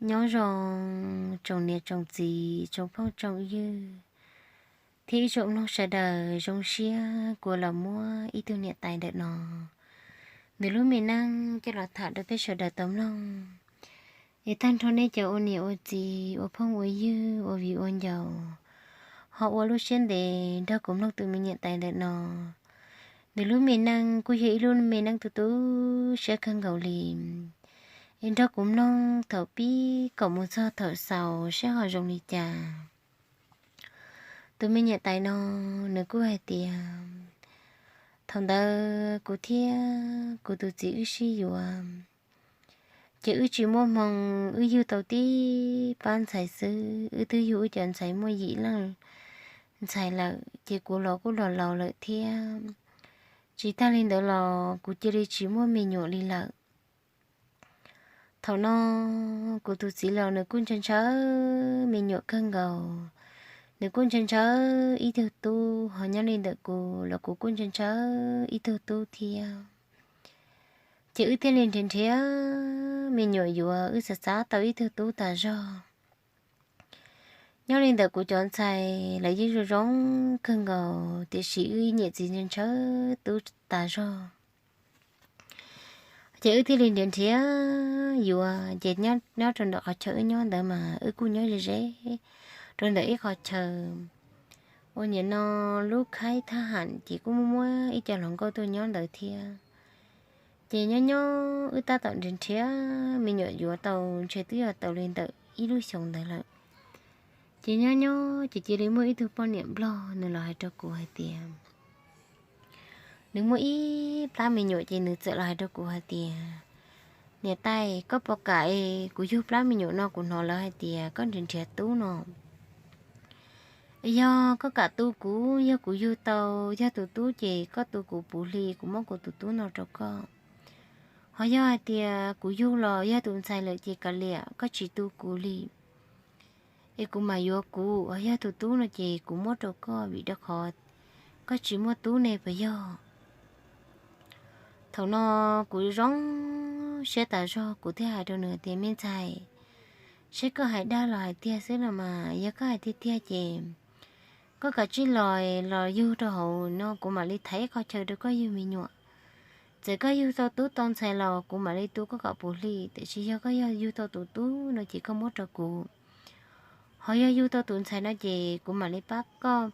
Nyob zoo tsoom niam tsoom txiv, tsoom phooj tsoom ywg, thiab ib tsoom mloog sawv daws. Zoo siab kuv los muab ib tug niam tais ntawm no, nws lub me neej coj los tham rau peb sawv daws tau mloog. Es tag nrho nej cov ua niam ua txiv, ua phooj ua ywg, ua viv ua ncaus, ho ua lub siab ntev nrog kuv mloog tus me niam tais ntawm no. Nws lub me neej kuj yog ib lub me neej tu tu siab kawg nkaus li. Es nrog kuv mloog thaum pib kom mus txog thaum xaus seb ho zoo li cas. Tus me niam tais no, nws kuj hais tias, thaum ntawd kuv thiab kuv tus txiv wb sib yuav, ces wb tsis muaj hmoo, wb yug tau tib pab ntxhais xwb, wb twb yug wb cov ntxhais muaj yim leej ntxhais lawm, ces kuv los kuj los laus lawm thiab. Tsis tag li ntawd los kuv cia li tsis muaj me nyuam li lawm. Thaum no kuv tus txiv los nws kuj ntshaw ntshaw me nyuam kawg nkaus, nws kuj ntshaw ntshaw ib tug tub, ho nyob li ntawm kuv los kuv kuj ntshaw ntshaw ib tug tub thiab. Ces wb thiaj li nrhiav nrhiav me nyuam yuav, wb xav xav tau ib tug tub tas zog. Nyob li ntawm kuv cov ntxhais lawv yeej zoo zoo kawg nkaus, tiam sis wb ib niam txiv ntshaw ntshaw tub tas zog. Ces wb thiaj li nrhiav nrhiav yuav, ces nyob rau ntawm qhov chaw wb nyob ntawd mas wb kuj nyob ze ze rau ntawm ib qhov chaw uas nim no lub khaib thab ham ces kuj muaj muab ib co hluas nkauj tuaj nyob ntawd thiab. Ces nyob nyob wb tab tom nrhiav nrhiav me nyuam yuav tau ntshe twb yog tau li ntawm ib lub xyoos ntawd lawm. Ces nyob nyob ces cia li muaj ib tug poj niam nplog nws los hais rau kuv hais tias, nws muaj ib plab me nyuam ces nws txawm los hais rau kuv hais tias, niam tais, koj puas kam es kuv yug plab me nyuam no, kuv hnov lawv hais tias koj nrhiav nrhiav tub no. Yog koj kam tu kuv, yog kuv yug tau yog tus tub ces koj tu kuv puv hli, kuv muab kuv tus tub no rau koj. Ho yog hais tias kuv yug los yog tus ntxhais lawm ces kav liam, koj tsis tu kuv li, es kuv mam yuav kuv, ho yog tus tub no ces kuv muab rau koj, vim rau qhov koj tsis muaj tub ne puas yog? Thaum no kuv zoo siab tas zog, kuv thiaj hais rau nws tias, me ntxhais, seb koj hais dag los hais tiag xwb los mas, yog koj hais tiag tiag ces koj kav tsij los, los yug rau hauv no, kuv mam li thaiv ib qho chaw rau koj yug me nyuam. Txawm koj yug tau tub tau ntxhais los kuv mam li tu koj kom puv hli, tiam sis yog koj yog yug tau tus tub no ces koj muab rau kuv. Ho yog yug tau tus ntxhais no ces kuv mam li pab koj,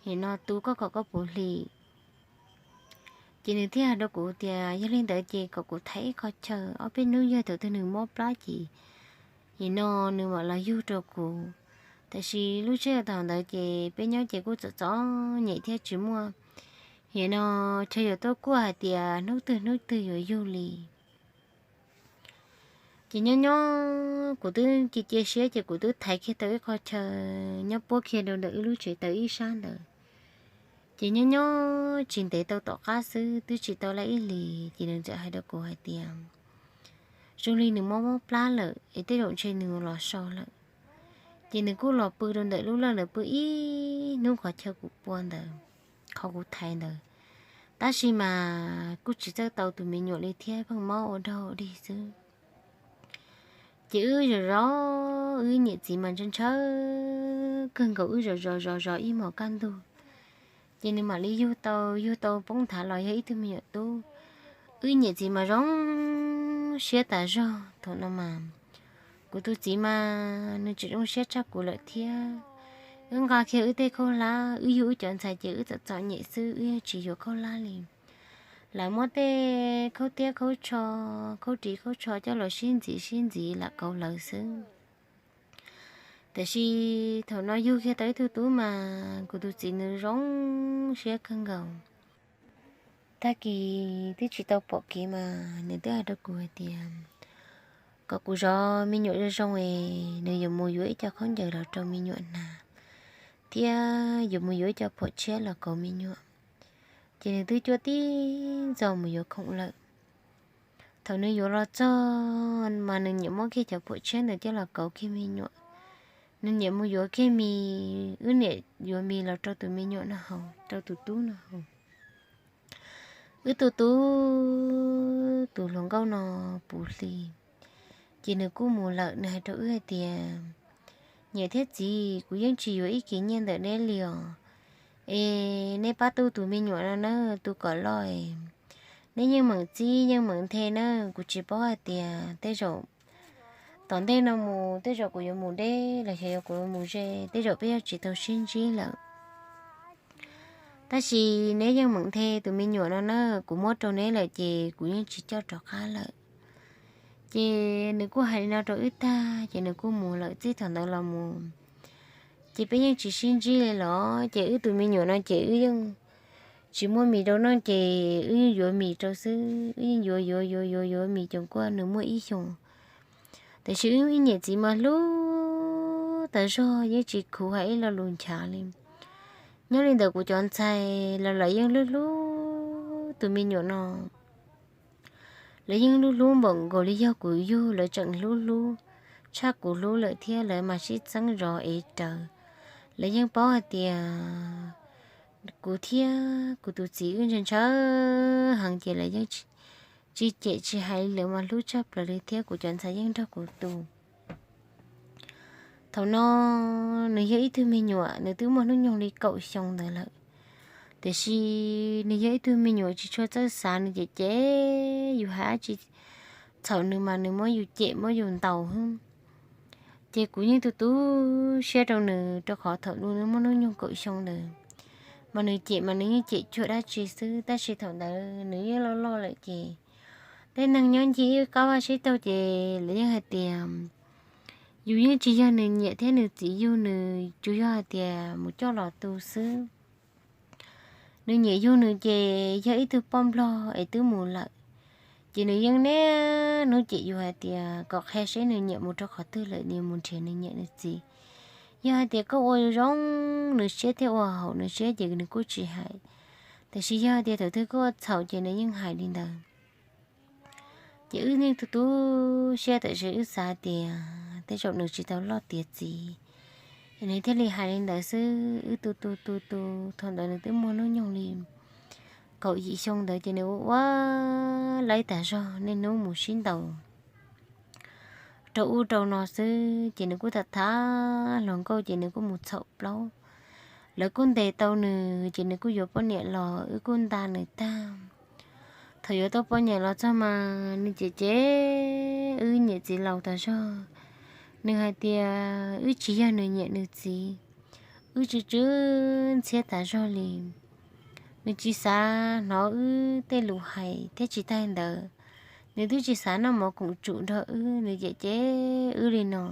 nim no tu koj kom koj puv hli. Ces nws thiaj hais rau kuv tias, yog li ntawd ces kom kuv thaiv ib qho chaw, ob peb hnub yog thaum twg nws mob plab ces nim no nws mam los yug rau kuv. Tiam sis lub sij hawm thaum ntawd ces peb nyob ces kuj txom txom nyem thiab tsis muaj, nim no chaw yuav tuaj kuaj hais tias hnub twg hnub twg yuav yug li. Ces nyob nyob kuv twb cia cia siab ces kuv twb thaiv kiag tau ib qho chaw nyob puab kiag rau ntawm wb lub tsev taws ib sab ntawd. Ces nyob nyob tsis ntev tau tom qab xwb, twb tsis tau laj ib hlis ces nws txawm hais rau kuv hais tias, zoo li nws mob mob plab lawm es tej zaum ntshe nws los so lawm. Ces nws kuj los pw rau ntawm lub lawj ntawd pw ib hnub qhov chaw kuv pua ntawd, qhov kuv thaiv ntawd. Tab sis mas kuj tsis txawj tau tus me nyuam li thiab, pheej mob ua dog dig xwb. Ces wb zov zov, wb niam txiv mas ntshaw ntshaw kawg nkaus, wb zov zov zov zov ib hmos kaj ntug, ces nws mam li yug tau, yug tau poob nthav los yog ib tug me nyuam tub. Wb niam txiv mas zoo siab tas zog. Thaum no mas kuv tus txiv mas nws tseem zoo siab tshaj kuv lawm thiab. Wb nqa kiag wb tej khaub hlab, wb yug wb cov ntxhais ces wb txom txom nyem xwb, wb yeej tsis yuav khaub hlab li. Lawv muab tej khaub tiab khaub tsho, khaub ris khaub tsho coj los sib ntxiv sib ntxiv lam kauv lawv xwb. Tiam sis thaum no yug kiag tau ib tug tub mas kuv tus txiv nws zoo siab kawg nkaus. Tag kis twb tsis tau pom kev mas nws twb hais rau kuv hais tias kom kuv zov me nyuam zoo zoo es nws yuav mus yuav ib co khaub ncaws los rau me nyuam hnav, thiab yuav mus yuav ib co phuam tshiab los kauv me nyuam. Ces nws twb cuab tib ntxo mus yuav khoom lawm. Thaum nws yuav los txog mas nws nyiam muab kiag cov phuam tshiab ntawd coj los kauv kiag me nyuam. Nws nyiam mus yuav kiag mis, wb niam yuav mis los rau tus me nyuam no haus, rau tus tub no haus. Wb tu tu tus hluas nkauj no puv hli, Ces nws kuj mus lawm, nws hais rau wb hais tias, Niam thiab txiv, kuv yeej tsis yuav ib kis nyiaj ntawm neb li os. Es neb pab tu tus me nyuam no na, tu kom loj. Neb yeej meem txib yeej meem nthe na, kuv tsis paub hais tias tej zaum tom ntej no mus tej zaum kuv yuav mus deb los xyov yuav kuv yuav mus ze, tej zaum peb yuav tsis tau sib ntsib lawm. Tab sis neb yeej meem nthe tus me nyuam no na, kuv muab rau neb lawm ces kuv yeej tsis coj rov qab lawm. Ces nws kuj hais li no rau wb tag ces nws kuj mus lawm. Txij thaum ntawd los mus ces peb yeej tsis sib ntsib li los, ces wb tus me nyuam no ces wb yeej tsis muaj mis rau noj ces wb yeej yuav mis rau xwb, wb yeej yuav yuav yuav yuav yuav mis coos kuaj nws muaj ib xyoos. Tiam sis wb ib niam txiv mas hlub tas zog, yeej tsis khuv hais ib lo lus nchav li. Nyob li ntawd kuv cov ntxhais los lawv yeej hlub hlub tus me nyuam no. Lawv yeej hlub hlub npaum nkaus li yog kuv yug, lawv tseem hlub hlub tshaj kuv hlub lawm thiab, lawv mas sib txeeb zov ev rawv. Lawv yeej paub hais tias kuv thiab kuv tus txiv wb ntshaw ntshaw heev ces lawv yeej tsis cem tsis hais li, lawv mas hlub tshaj plaws li thiab kuv cov ntxhais yeej nrog kuv tu. Thaum no nws yog ib tug me nyuam, nws twb muaj hnub nyoog li kaum xyoo ntawd lawm, tiam sis nws yog ib tug me nyuam tsis tshua txawj xav, nws cem cem yus hais dab tsi txhaum nws mas nws muab yus cem muab yus ntaus xwb. Ces kuv yeej tu tu siab rau nws rau qhov thaum nws muaj hnub nyoog kaum xyoo ntawd mas nws cem mas nws yeej cem cuag dab tsi xwb, tab sis thaum ntawd nws yeej loj loj lawm ces tej neeg nyob ncig ib qab vaj sib taug ces lawv yeej hais tias yus yeej tsis yog nws niam thiab nws txiv yug nws, tsuas yog hais tias mus coj los tu xwb. Nws niam yug nws ces yog ib tug poj nplog es twb mus lawm. Ces nws yeej niaj hnub cem yus hais tias kom qhia seb nws niam mus rau qhov twg lawm, nws mus nrhiav nws niam nws txiv. Yog hais tias koj ua zoo nws siab thiab ua haum nws siab ces nws kuj tsis hais, tiam sis yog hais tias thaum twg koj ua txhaum ces nws yeej hais li ntawd. Ces wb yeej tu tu siab, tiam sis wb xav tias tej zaum nws tsis tau loj tiav txiv es nws thiaj li hais li ntawd xwb. Wb tu tu tu tu, thaum ntawd nws twb muaj hnub nyoog li kaum yim xyoo ntawd ces nws ua ua laib tas zog, niaj hnub mus sib ntaus rau ub rau no xwb. Ces nws kuj tham tham hluas nkauj ces nws kuj mus txhaum plaub. Lawv kuj ntes tau nws ces nws kuj yuav poj niam los, wb kuj nta nws tag. Thaum yuav tau poj niam los txog mas nws cem cem wb niam txiv laus tas zog. Nws hais tias wb tsis yog nws niam nws txiv, wb tsw tsw ntxhiab tas zog li. Nws tsis xav hnov wb tej lus hais thiab tsis tag ntawd nws twb tsis xav noj mov koom tsum nrog wb, nws cem cem wb li no.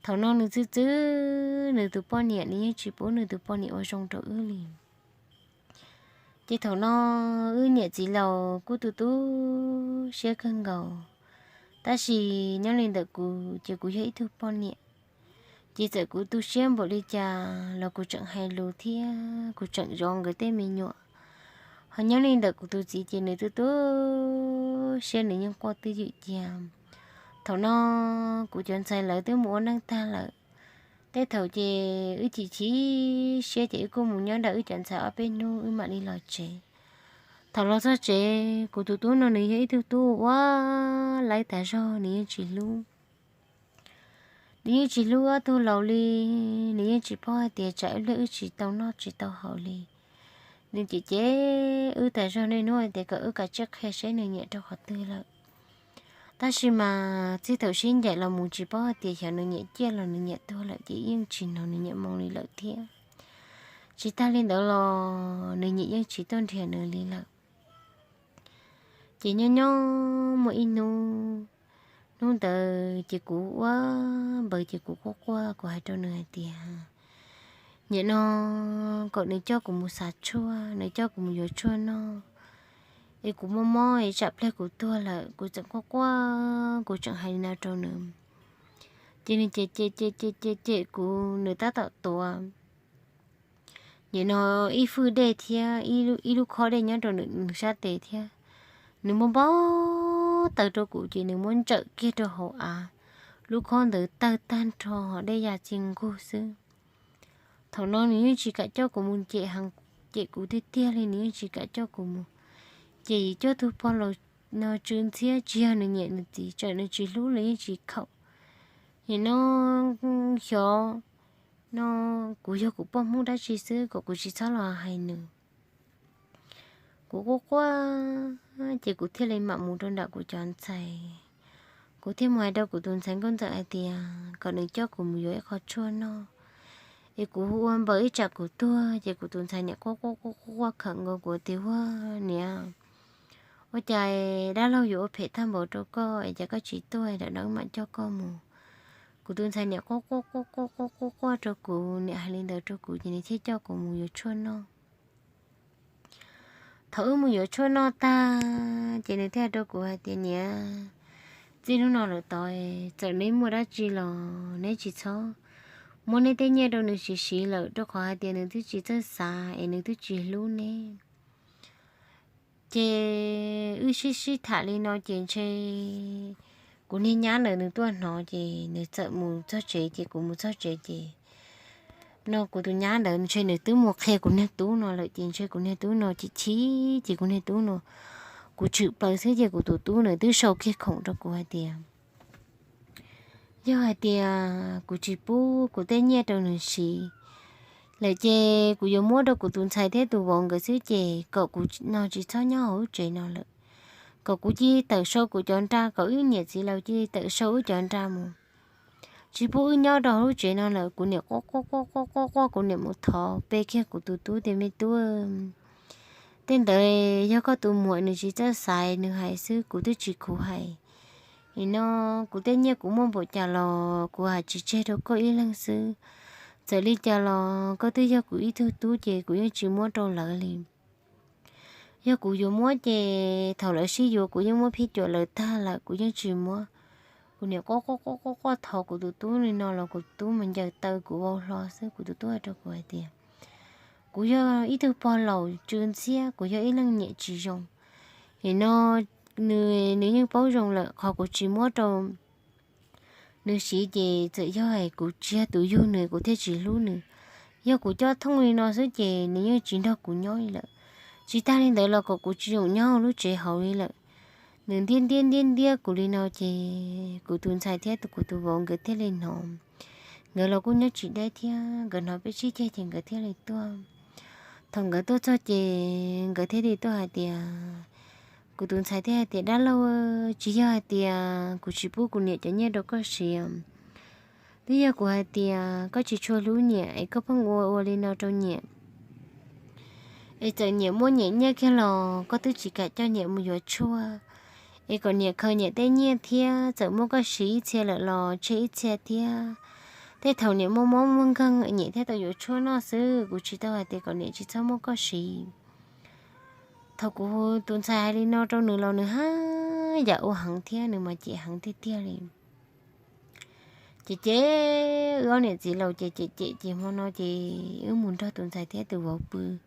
Thaum no nws txwj txwb nws tus poj niam, nws yeej tsis pub nws tus poj niam ua zoo rau wb li. Ces thaum no wb niam txiv laus kuj tu tu siab kawg nkaus, tab sis nyob li ntawm kuv ces kuv yog ib tug poj niam. Ces txawm kuv tu siab npaum li cas los kuv tseem hais lus thiab kuv tseem zov nkawd tej me nyuam. Ho nyob li ntawm kuv tus txiv ces nws tu tu siab, nws yeej quaj twj ywm cia. Thaum no kuv cov ntxhais lawv twb mus ua neej tag lawm. Tej thaum ces wb chim chim siab ces wb kuj mus nyob nram wb cov ntxhais ob peb hnub wb mam li los tsev. Thaum los txog tsev kuv tus tub no nws yog ib tug tub ua laib tas zog, nws yeej tsis hlub nws yeej tsis hlub ob tug laus li. Nws yeej tsis paub hais tias tsam ib pliag wb tsis tau noj tsis tau haus li. Nws cem cem wb tas zog, niaj hnub hais tias kom wb kav tsij qhia seb nws nyiam rau qhov twg lawm. Tab sis mas txij thaum sib ncaim los mus tsis paub hais tias xyov nws nyiam ciaj los nws nyiam tuag lawm ces yeej tsis hnov nws nyiam moo li lawm thiab. Tsis tag li ntawd los nws nyiam yeej tsis tuaj nrhiav nws li lawm. Ces nyob nyob muaj ib hnub, hnub ntawd ces kuv ua npaws ces kuv quaj quaj, kuv hais rau nws hais tias, Niam no, kom nws coj kuv mus xav tshuaj, nws coj kuv mus yuav tshuaj noj es kuv mob mob es tsam pliag kuv tuag lawm. Kuv tseem quaj quaj, kuv tseem hais li no rau nws. Ces nws cem cem cem cem cem kuv, nws tab tom tuav, niam no, ib fwj dej thiab ib lub khob dej nyob rau nws sab tes thiab. Nws muab npau taws rau kuv ces nws muab ntsawm kiag rau hauv av, lub khob ntawd tawg tag nrho, dej ya txia nkaug xwb. Thaum no nws yeej tsis kam coj kuv mus, cem heev, cem kuv tiag tiag li, nws yeej tsis kam coj kuv mus. Ces coj tug pog laus no tsw ntxhiab, tsis yog nws nyiam nws txiv, txawm nws tsis hlub los yeej tsis khaum. Nim no xyov no kuv yog kuv poj Hmoob dab tsi xwb, kom kuv tsis txhob los hais nws. Kuv quaj quaj ces kuv thiaj li mam mus rau nram kuv cov ntxhais. Kuv thiaj mus hais rau kuv tus ntxhais nkauj ntxawm hais tias kom nws coj kuv mus yuav ib qho tshuaj noj, es kuv hu ua npaws ib tsam kuv tuag. Ces kuv tus ntxhais niam quaj quaj quaj quaj khawm nkaus kuv tias, Ua niam, ua cas dab laug yuav ua phem tag npaum rau koj es cas koj tsis tuaj, lawm no wb mam coj koj mus. Kuv tus ntxhais niam quaj quaj quaj quaj quaj quaj rau kuv, niam hais li ntawd rau kuv ces nws thiaj coj kuv mus yuav tshuaj noj. Thaum wb mus yuav tshuaj noj tag ces nws thiaj hais rau kuv hais tias, Niam, txij hnub no lawm tod, txawm neb muaj dab tsi los neb tsis txhob muab neb tej nyiaj rau nws siv siv lawm, rau qhov hais tias nws twb tsis txawj xav es nws twb tsis hlub neb. Ces wb sib sib tham li no ces ntshe kuv niag nyab ntawd nws tuaj hnov ces nws txawm mus txog tsev ces kuv mus txog tsev ces no kuv tus nyab ntawd ntshe nws twb mus qhia kuv niag tub no lawm ces ntshe kuv niag tub no chim chim ces kuv niag tub no, kuv tshwm plaws xwb ces kuv tus tub nws twb sau kiag khoom rau kuv hais tias, Yog hais tias kuv tsis pub kuv tej nyiaj rau nws siv lawm ces kuv yuav muab rau kuv tus ntxhais thiab tus vauv nkawd xwb ces kom kuv no tsis txhob nyob hauv lub tsev no lawm, kom kuv cia li tawm sau kuv cov nra, kom wb niam txiv laus cia li tawm sau wb cov nra mus, tsis pub wb nyob rau hauv lub tsev no lawm. Kuv niam quaj quaj quaj quaj quaj, kuv niam mus thov pe kiag kuv tus tub tias, Me tub, tej ntawd yog koj tus muam nws tsis txawj xaiv nws hais xwb, kuv twb tsis khuv hais. Nim no kuv tej nyiaj kuv muaj npaum cas los kuv hais tsis tseg rau koj ib leeg xwb. Txawm li cas los koj twb yog kuv ib tug tub ces kuv yeej tsis muab rau lawv li. Yog kuv yuav muab ces thaum lawv sib yuav kuv yeej muab phij cuam lawv tag lawm, kuv yeej tsis muab. Kuv niam quaj quaj quaj quaj quaj thov kuv tus tub li no los kuv tub mas ncaws taw kuv vau hlo xwb. Kuv tus tub hais rau kuv hais tias, Kuv yog ib tug pog laus tsw ntxhiab, kuv yog ib leej niam tsis zoo. Nim no nws, nws yeej paub zoo lawm, qhov kuv tsis muab rau nws siv ces txawm yog hais kuv tsis yog tus yug nws kuv thiaj tsis hlub nws. Yog kuv coj thooj li no xwb ces nws yeej tsis nrog kuv nyob li lawm. Tsis tag li ntawd los kom kuv tsis zoo nyob lub tsev hauv li lawm. Nws ntiab ntiab ntiab ntiab kuv li no ces kuv tus ntxhais thiab kuv tus vauv nkawd thiaj li hnov. Nkawd los kuj nyob tsis deb thiab, nkawd hnov peb sib ceg ces nkawd thiaj li tuaj. Thaum nkawd tuaj txog ces nkawd thiaj li tuaj hais tias, kuv tus ntxhais thiaj hais tias, Dab laug, tsis yog hais tias kuv tsis pub kuv niam cov nyiaj rau koj siv, twb yog kuv hais tias koj tsis tshua hlub niam es koj pheej ua ua li no rau niam. Es txawm niam muaj niam nyiaj kiag los koj twb tsis kam coj niam mus yuav tshuaj, es kom niam khaws niam tej nyiaj thiab, txawm muab koj siv ib txhia lawm los tseg ib txhia thiab. Tej thaum niam muaj mob muaj nkeeg niam thiaj tau yuav tshuaj noj xwb, kuv tsis tau hais tias kom niam tsis txhob muab koj siv. Thaum kuv tus ntxhais hais li no rau nws los nws haj yam ua heev thiab, nws mas cem heev tiag tiag li. Ces ces wb ob niam txiv laus ces cem cem ces hmo no ces wb mus nrog tus ntxhais thiab tus vauv pw.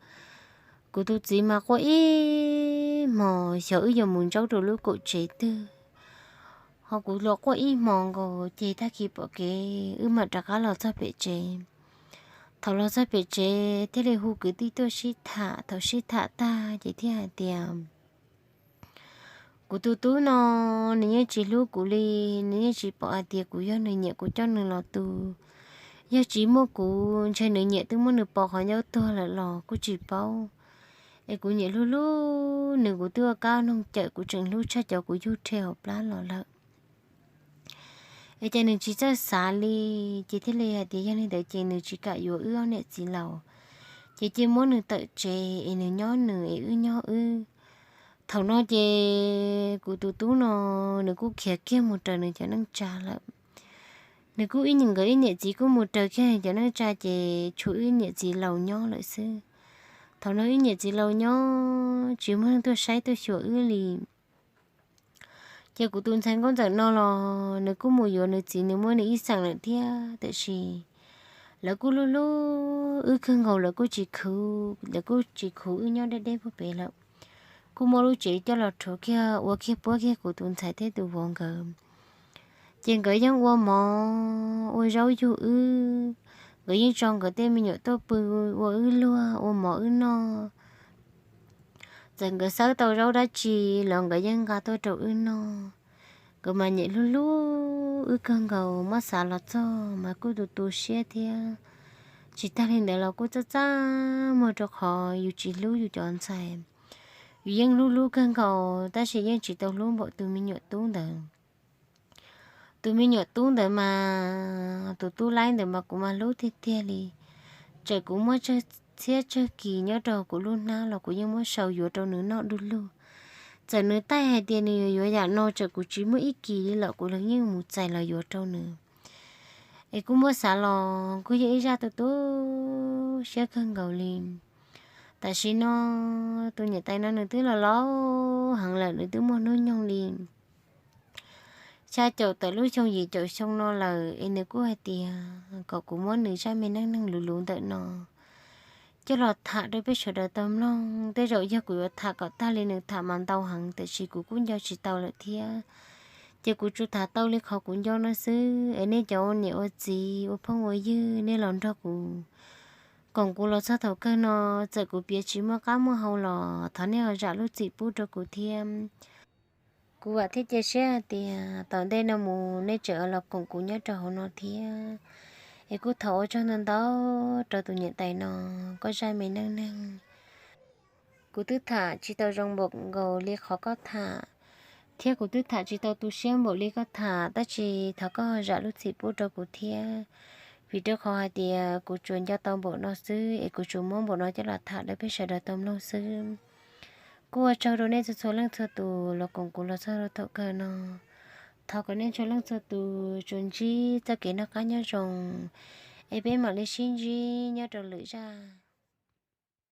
Kuv tus txiv mas quaj ib hmos xyov wb yuav mus ntsaub rau lub kaum tsev twg. Ho kuv los quaj ib hmos nkaus ces tag kis pom kev wb mam rov qab los txog pem tsev. Thaum los txog pem tsev thiaj li hu kwv tij tuaj sib tham, thaum sib tham tag ces thiaj hais tias, kuv tus tub no nws yeej tsis hlub kuv li, nws yeej tsis pom hais tias kuv yog nws niam kuv coj nws los tu. Yog tsis muaj kuv ntshe nws niam twb muab nws pov qhov ncauj tuag lawm los kuj tsis paub. Es kuv niam hlub hlub nws, kuv twb ua kab noog cawm, kuv tseem hlub tshaj cov kuv yug rhe hauv plab los lawm. Es ces nws tsis txawj xav li, ces thiaj li hais tias yog li ntawd ces nws tsis kam yuav wb ob niam txiv laus, ces cia muab nws tawm tsev es nws nyob nws es wb nyob wb. Thaum no ces kuv tus tub no nws kuj khiav kiag mus raws nws cov neej tsa lawm. Nws kuj ib, nkawd ib niam txiv kuj mus raws kiag nws cov neej tsa ces tshuav wb niam txiv laus nyob lawm xwb. Thaum no wb niam txiv laus nyob tsis muaj neeg tuaj saib tuaj xyuas wb li. Ces kuv tus ntxhais nkauj ntxawm no los nws kuj mus yuav nws txiv, nws muaj nws ib xeem lawm thiab, tiam sis lawv kuj hlub hlub wb kawg nkaus, lawv kuj tsis khuv, lawv kuj tsis khuv wb nyob deb deb puag pem lawm. Kuj muab lub tsev coj los rhuav kiag ua kiag puab kiag kuv tus ntxhais thiab tus vauv nkawd. Ces nkawd yeej ua mov ua zaub yug wb, nkawd yeej tso nkawd tej me nyuam tuaj pw ua wb luag ua mov wb noj. Txawm nkawd xawb tau zaub dab tsi los nkawd yeej nqa tuaj rau wb noj. Nkawd mas nyiam hlub hlub wb kawg nkaus, muab xav los txog mas kuj tu tu siab thiab. Tsis tag li ntawd los kuj txaj txaj muag rau qhov yus tsis hlub yus cov ntxhais. Yus yeej hlub hlub kawg nkaus tab sis yeej tsis tau hlub npaum tus me nyuam tub ntawd. Tus me nyuam tub ntawd mas, tus tub laib ntawd mas kuv mas hlub tiag tiag li. Txawm kuv muaj tsawg txhiab tsawg kis nyob rau kuv lub hnab los kuv yeej muab sau yuav rau nws noj du lug. Txawm nws taij hais tias nws yuav yuav yam no, txawm kuv tsis muaj ib kis li los kuv yeej mus txais los yuav rau nws. Es kuj muab xav los kuj yog ib zaj tu tu siab kawg nkaus li. Tam sim no tus niam tais no nws twb los laus heev lawm, nws twb muaj hnub nyoog li xya caum tawm lub xyoo yim caum xyoo no lawm, es nws kuj hais tias kom kuv muab nws zaj me neej neeg luv luv ntawm no coj los tham rau peb sawv daws tau mloog. Tej zaum yog kuv yuav tham kom tag li nws tham mas ntau heev, tiam sis kuv kuj nco tsis tau lawm thiab. Ces kuv tsuas tham tau li qhov kuv nco no xwb, es nej cov ua niam ua txiv ua phooj ua ywg nej los nrog kuv koom kuv los txog thaum kawg no. Txawm kuv piav tsis muaj qab muaj hau los thov nej ho zam lub txim pub rau kuv thiab. Kuv vam thiab cia siab hais tias tom ntej no mus nej tseem los koom kuv nyob rau hauv no thiab. Es kuj thov ua tsaug ntau ntau rau tus niam tais no, koj zaj me neej neeg. Kuv twb tham tsis tau zoo npaum nkaus li qhov koj tham, thiab kuv twb tham tsis tau tu siab npaum li koj tham, tab sis thov koj zam lub txim pub rau kuv thiab. Vim rau qhov hais tias kuv tsuas nco tau npaum no xwb, es kuv tsuas muab npaum no coj los tham rau peb sawv daws tau mloog xwb. Kuj ua tsaug rau nej txhua txhua leej txhua tus los koom kuv los txog rau thaum kawg no. Thov kom nej txhua leej txhua tus tsuas ntsib txoj kev noj qab nyob zoo, es peb mam li sib ntsib nyob rau lwm zaj.